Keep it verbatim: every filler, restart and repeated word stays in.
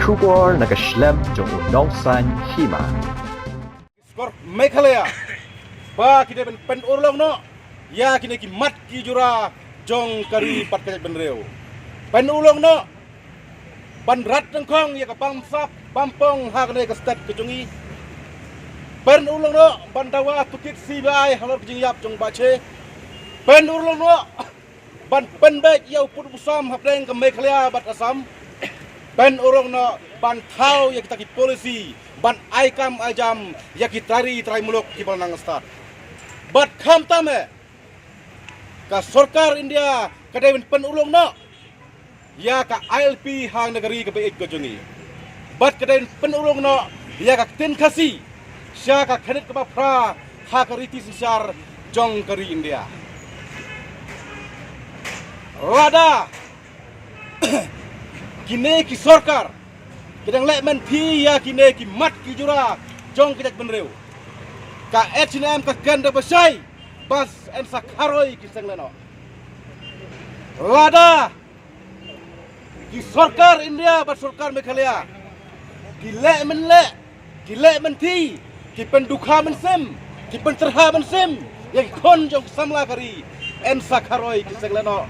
Khubor na ka shlem jong u Nongsaiñ Hima. Sorkar Meghalaya ba ki dei ban pynurlong noh ïa kine ki mat ki jura jong ka ri bad ka jaitbynriew. Pynurlong noh ban rat nyngkong ïa ka bamsap bampong ha kane ka state ka jong i. Pynurlong noh ban dawa tohkit C B I halor ka jingïap jong Bah Che. Pynurlong noh ban pynbeit ïa u pud u sam hapdeng ka Meghalaya bad Assam. Pynurlong noh ban thaw ïa kita ki policy ban ai kam ai jam ïa ki trai ri trai muluk kiba nang stad. Bad khamtam eh ka sorkar India ka dei ban pynurlong noh ïa ka I L P ha kane ka ri kaba ïeit ka jong i. Bad ka dei ban pynurlong noh ïa ka ktien Khasi sha ka khyndit kaba phra ha ka riti synshar jong ka ri India. Lada kine ki sorkar ki dang leh mynthi ïa kine ki mat ki jura jong ka jaitbynriew, ka H A N M ka kren da ba shai ba yn sa kharoi ki seng lehnoh. Lada ki sorkar India bad sorkar Meghalaya ki leh mynleh, ki leh mynthi, ki pyndukha mynsiem, ki pyntyrha mynsiem ïa ki khun jong ki samla ka ri, yn sa kharoi ki seng lehnoh.